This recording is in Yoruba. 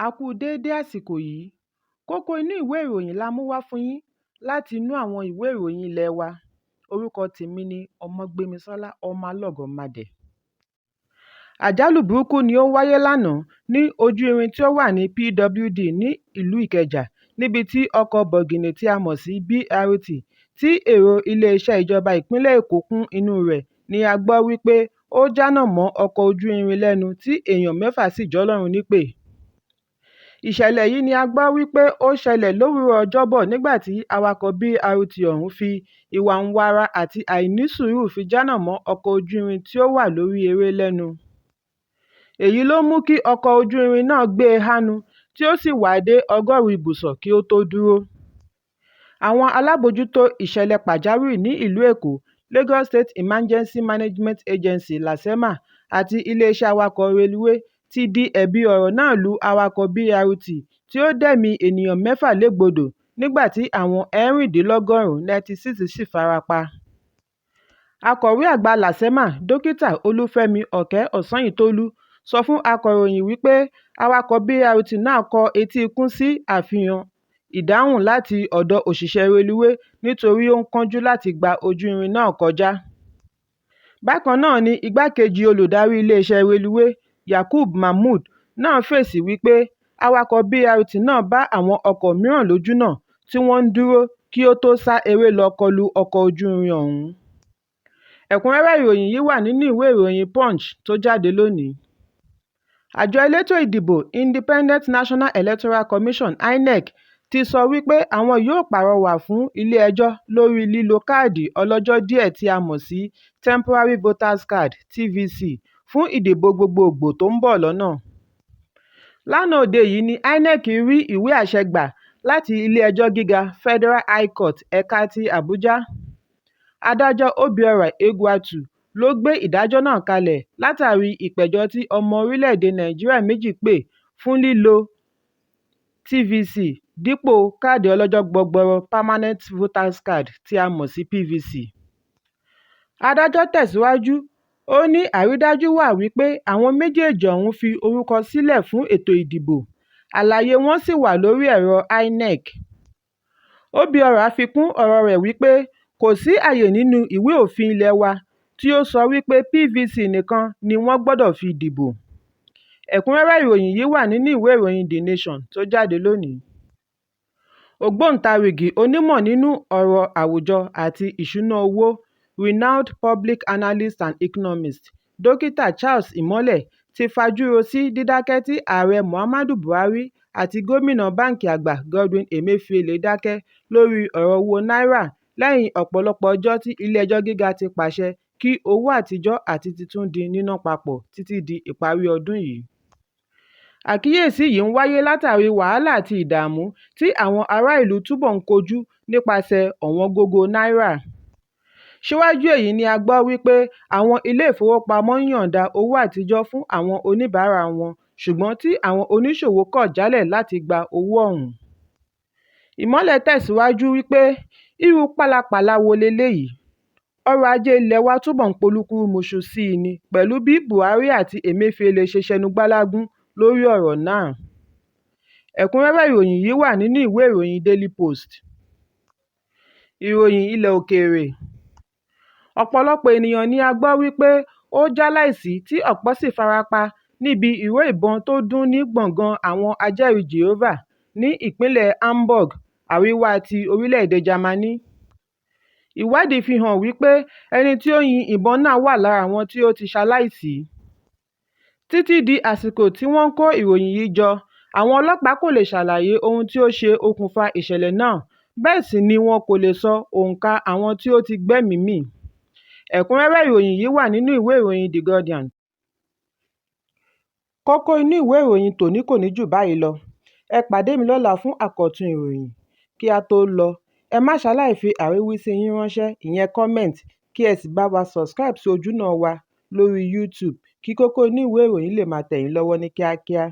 A kú u déédé àsìkò yìí. Kókó inú ìwé ìròyìn la mú wá fún yín láti inú àwọn ìwé ìròyìn ilé wa. Orúkọ tèmi ni Ọmọgbémisọ́lá Ọmọlọ́gọ̀mádẹ. Àjálù burúkú ni ó wáyé lánàá ní ojú irin tí ó wà ní PWD ní ìlú Ìkẹjà níbi tí ọkọ̀ọ bọ̀gìnnì tí a mọ̀ sí BRT tí èrò iléeṣẹ́ ìjọba ìpínlẹ̀ Èkó kún inúu rẹ̀ ní a gbọ́ wípé ó jánà mọ́ ọkọ̀ ojú irin lẹ́nu tí èèyàn mẹ́fà sì jọ́lọ́run nípè. Ìṣẹ̀lẹ̀ yìí ni a gbọ́ wípé ó ṣẹlẹ̀ lówùúrọ̀ Ọjọ́bọ̀ nígbà tí awakọ̀ BRT ọ̀hún fi ìwàǹwara àti àìnísùúrù fi jánà mọ́ ọkọ̀ ojú irin tí ó wà lórí eré lẹ́nu. Èyí ló mú kí ọkọ̀ ojú irin náà gbé e hánu tí ó sì wà á dé 100 ibùsọ̀ kí ó tó dúró. Àwọn alábòójútó ìṣẹ̀lẹ̀ pàjáwìrì ní ìlú Èkó, Lagos State Emergency Management Agency (LASEMA) àti iléeṣẹ́ awakọ̀ reluwé ti di ẹ̀bi ọ̀rọ̀ náà lu awakọ̀ BRT tí ó dẹ̀mí ènìyàn mẹ́fà légbodò nígbà tí àwọn 96 96 sì fara pa. Akọ̀wé àgbà LASEMA, Dókítà Olúfẹ́mi Òkè-Ọ̀sanyìntólú sọ fún akọ̀ròyìn wípé awakọ̀ BRT náà kọ etí ikún sí àfihàn ìdáhùn láti ọ̀dọ̀ òṣìṣẹ́ reluwé nítorí ó ń kánjú láti gba ojú irin náà kọjá. Bákan náà ni igbákejì olùdarí iléeṣẹ́ reluwé, Yakubu Mahmood náà fèsì wípé awakọ̀ BRT náà bá àwọn ọkọ̀ mìíràn lójúnà tí wọ́n ń dúró kí ó tó sá eré lọ kọlu ọkọ̀ ojú irin ọ̀hún. Ẹ̀kúnrẹ́rẹ́ ìròyìn yìí wà nínú ìwé ìròyìn Punch tó jáde lónìí. Àjọ elétò ìdìbò Independent National Electoral Commission (INEC) ti sọ wípé àwọn yóò pàrọwà fún ilé-ẹjọ́ lórí lílo káàdì ọlọ́jọ́ díẹ̀ tí a mọ̀ sí Temporary Voters Card (TVC) fún ìdìbò gbogboògbò tó ń bọ̀ lọ́nà. Lánàá òde yìí ní INEC rí ìwé àṣẹ gbà láti ilé-ẹjọ́ gíga Federal High Court ẹ̀ka ti Àbújá. Adájọ́ Obiora Egwuatu ló gbé ìdájọ́ náà kalẹ̀ látàrí ìpẹ̀jọ́ tí ọmọ orílẹ̀-èdè Nàìjíríà méjì pè fún lílo TVC dípò káàdì ọlọ́jọ́ gbọgbọrọ Permanent Voters Card tí a mọ̀ sí PVC. Adájọ́ tẹ̀síwájú, ó ní àrídájú wà wípé àwọn méjèèjì ọ̀hún fi orúkọ sílẹ̀ fún ètò ìdìbò, àlàyé wọn sì wà lórí ẹ̀rọ INEC. Obiora fi kún ọ̀rọ̀ọ rẹ̀ wípé kò sí àyè nínú ìwé òfin ilé wa tí ó sọ wípé PVC nìkan ni wọ́n gbọdọ̀ fi dìbò. Ẹ̀kúnrẹ́rẹ́ ìròyìn yìí wà nínú ìwé ìròyìn The Nation tó jáde lónìí. Ògbóǹtarìgì onímọ̀ nínú ọ̀rọ̀ àwùjọ àti ìṣúnná owó Renowned public analyst and economist, Dókítà Charles Ìmọ́lẹ̀ ti fajúro sí dídákẹ́ tí Ààrẹ Muhammadu Buhari àti Gómìnà Báńkì Àgbà Godwin Emefiele dákẹ́ lórí ọ̀rọ̀ owó náírà lẹ́yìn ọ̀pọ̀lọpọ̀ ọjọ́ tí ilé-ẹjọ́ gíga ti pàṣẹ kí owó àtijọ́ àti tuntun di níná papọ̀ títí di ìparí ọdún yìí. Àkíyèsí yìí ń wáyé látàrí wàhálà àti ìdààmú tí àwọn ará ìlú túbọ̀ ń kojú nípasẹ̀ ọ̀wọ́ngógó náírà. Síwájú èyí ni a gbọ́ wípé àwọn ilé-ìfowópamọ́ ń yọ̀ǹda owó àtijọ́ fún àwọn oníbàárà wọn ṣùgbọ́n tí àwọn oníṣòwò kọ̀ jálẹ̀ láti gba owó ọ̀hún. Ìmọ́lẹ̀ tẹ̀síwájú wípé irú pálapàla wo leléyìí? Ọrọ̀ ajé ilẹ̀ wa túbọ̀ ń polúkúrúmuṣu sí i ni pẹ̀lú bí Buhari àti Emefiele ṣe ṣẹnu gbálágún lórí ọ̀rọ̀ náà. Ẹ̀kúnrẹ́rẹ́ ìròyìn yìí wà nínú ìwé ìròyìn Daily Post. Ìròyìn ilẹ̀ òkèèrè. Ọ̀pọ̀lọpọ̀ ènìyàn ni a gbọ́ wípé ó jáláìsí tí ọ̀pọ̀ sì fara pa níbi ìró ìbọn tó dún ní gbọ̀ngána Àwọn Ajẹ́rìí Jèhófà ní ìpínlẹ̀ Hamburg, àríwá ti orílẹ̀-èdè Jámánì. Ìwádìí fi hàn wípé ẹni tí ó yin ìbọn náà wà lára àwọn tí ó ti ṣaláìsí. Títí di àsìkò tí wọ́n ń kó ìròyìn yìí jọ, àwọn ọlọ́pàá kò leè ṣàlàyé ohun tí ó ṣe okùnfà ìṣẹ̀lẹ̀ náà bẹ́ẹ̀ sì ni wọn kò leè sọ òǹkà àwọn tí ó ti gbẹ́mìí mì. Ẹ̀kúnrẹ́rẹ́ ìròyìn yìí wà nínú ìwé ìròyìn The Guardian. Kókó inú ìwé ìròyìn tòní kò ní jù báyìí lọ. Ẹ pàdé mi lọ́la fún àkọ́tún ìròyìn. Kí á tó lọ, ẹ má ṣaláì fi àríwísí yín ránṣẹ́ ìyẹn comment kí ẹ sì bá wa subscribe sí ojúnà wa lórí YouTube kí kókó inú ìwé ìròyìn lè máa tẹ̀ yín lọ́wọ́ ní kíákíá.